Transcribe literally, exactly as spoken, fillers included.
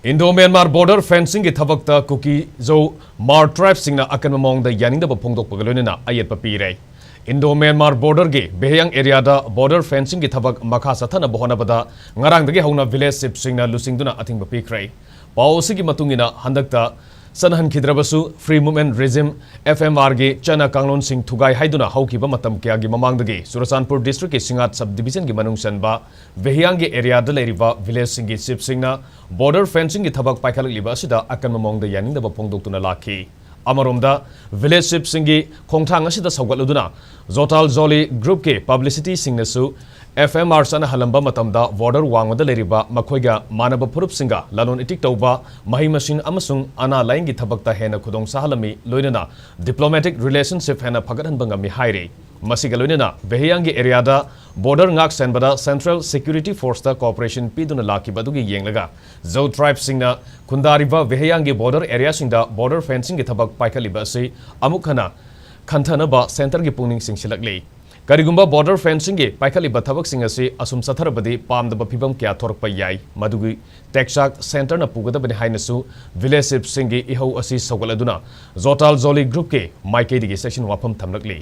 Indo-Myanmar border fencingꯒꯤ ꯊꯕꯛꯇ ꯀꯨꯀꯤ-ꯖꯣ ꯃꯥꯔ tribeꯁꯤꯡꯅ ꯑꯀꯟꯕ ꯃꯑꯣꯡꯗ ꯌꯥꯅꯤꯡꯗꯕ ꯐꯣꯡꯗꯣꯛꯄꯒ ꯂꯣꯏꯅꯅ ꯑꯌꯦꯠꯄ ꯄꯤꯔꯦ꯫ Indo-Myanmar borderꯒꯤ ꯚꯦꯍꯤꯌꯥꯡ areaꯗ border fencingꯒꯤ ꯊꯕꯛ ꯃꯈꯥ ꯆꯠꯊꯅꯕ ꯍꯣꯠꯅꯕꯗ ꯉꯔꯥꯡꯗꯒꯤ ꯍꯧꯅ village chiefꯁꯤꯡꯅ ꯂꯨꯆꯤꯡꯗꯨꯅ ꯑꯊꯤꯡꯕ ꯄꯤꯈ꯭ꯔꯦ꯫ ꯄꯥꯎ ꯑꯁꯤꯒꯤ ꯃꯇꯨꯡ ꯏꯟꯅ ꯍꯟꯗꯛꯇ ꯆꯠꯅꯍꯟꯈꯤꯗ꯭ꯔꯕꯁꯨ Free Movement Regime, F M R ꯒꯤ ꯆꯠꯅ ꯀꯥꯡꯂꯣꯟꯁꯤꯡ ꯊꯨꯒꯥꯏ ꯍꯥꯏꯗꯨꯅ ꯍꯧꯈꯤꯕ ꯃꯇꯝ ꯀꯌꯥꯒꯤ ꯃꯃꯥꯡꯗꯒꯤ ꯆꯨꯔꯆꯥꯟꯄꯨꯔ districtꯀꯤ ꯁꯤꯡꯉꯥꯠ sub divisionꯒꯤ ꯃꯅꯨꯡ ꯆꯟꯕ ꯚꯦꯍꯤꯌꯥꯡꯒꯤ areaꯗ ꯂꯩꯔꯤꯕ villageꯁꯤꯡꯒꯤ chiefꯁꯤꯡꯅ border fencingꯒꯤ ꯊꯕꯛ ꯄꯥꯏꯈꯠꯂꯛꯂꯤꯕ ꯑꯁꯤꯗ ꯑꯀꯟꯕ ꯃꯑꯣꯡꯗ ꯌꯥꯅꯤꯡꯗꯕ ꯐꯣꯡꯗꯣꯛꯇꯨꯅ ꯂꯥꯛꯈꯤ꯫ ꯑꯃꯔꯣꯝꯗ, village chiefꯁꯤꯡꯒꯤ ꯈꯣꯡꯊꯥꯡ ꯑꯁꯤꯗ ꯁꯧꯒꯠꯂꯗꯨꯅ ꯖꯣꯇꯥꯜ ꯖꯣꯂꯤ groupꯀꯤ publicityꯁꯤꯡꯅꯁꯨ F M R ꯆꯠꯅꯍꯜꯂꯝꯕ ꯃꯇꯝꯗ border ꯋꯥꯡꯃꯗ ꯂꯩꯔꯤꯕ ꯃꯈꯣꯏꯒ ꯃꯥꯟꯅꯕ ꯐꯨꯔꯨꯞꯁꯤꯡꯒ ꯂꯂꯣꯟ ꯏꯇꯤꯛ ꯇꯧꯕ, ꯃꯍꯩ ꯃꯁꯤꯡ ꯑꯃꯁꯨꯡ ꯑꯅꯥ ꯂꯥꯏꯌꯦꯡꯒꯤ ꯊꯕꯛꯇ ꯍꯦꯟꯅ ꯈꯨꯗꯣꯡ ꯆꯥꯍꯜꯂꯝꯃꯤ, ꯂꯣꯏꯅꯅ diplomatic relationship ꯍꯦꯟꯅ ꯐꯒꯠꯍꯟꯕ ꯉꯝꯃꯤ ꯍꯥꯏꯔꯤ꯫ ꯃꯁꯤꯒ ꯂꯣꯏꯅꯅ ꯚꯦꯍꯤꯌꯥꯡꯒꯤ areaꯗ border ꯉꯥꯛ ꯁꯦꯟꯕꯗ Central Security Forceꯇ cooperation ꯄꯤꯗꯨꯅ ꯂꯥꯛꯈꯤꯕ ꯑꯗꯨꯒꯤ ꯌꯦꯡꯂꯒ ꯖꯣ tribeꯁꯤꯡꯅ ꯈꯨꯟꯗꯥꯔꯤꯕ ꯚꯦꯍꯤꯌꯥꯡꯒꯤ border areaꯁꯤꯡꯗ border fencingꯒꯤ ꯊꯕꯛ ꯄꯥꯏꯈꯠꯂꯤꯕ ꯑꯁꯤ ꯑꯃꯨꯛ ꯍꯟꯅ ꯈꯟꯊꯅꯕ centreꯒꯤ ꯄꯨꯛꯅꯤꯡ ꯆꯤꯡꯁꯤꯜꯂꯛꯂꯤ꯫ ꯀꯔꯤꯒꯨꯝꯕ border fencingꯒꯤ ꯄꯥꯏꯈꯠꯂꯤꯕ ꯊꯕꯛꯁꯤꯡ ꯑꯁꯤ ꯑꯁꯨꯝ ꯆꯠꯊꯔꯕꯗꯤ ꯄꯥꯝꯗꯕ ꯐꯤꯚꯝ ꯀꯌꯥ ꯊꯣꯔꯛꯄ ꯌꯥꯏ, ꯃꯗꯨꯒꯤ ꯇꯦꯛꯆꯥꯛ centreꯅ ꯄꯨꯒꯗꯕꯅꯤ ꯍꯥꯏꯅꯁꯨ village chiefꯁꯤꯡꯒꯤ ꯏꯍꯧ ꯑꯁꯤ ꯁꯧꯒꯠꯂꯗꯨꯅ ꯖꯣꯇꯥꯜ ꯖꯣꯂꯤ groupꯀꯤ ꯃꯥꯏꯀꯩꯗꯒꯤ ꯆꯦꯛꯁꯤꯟ ꯋꯥꯐꯝ ꯊꯝꯂꯛꯂꯤ꯫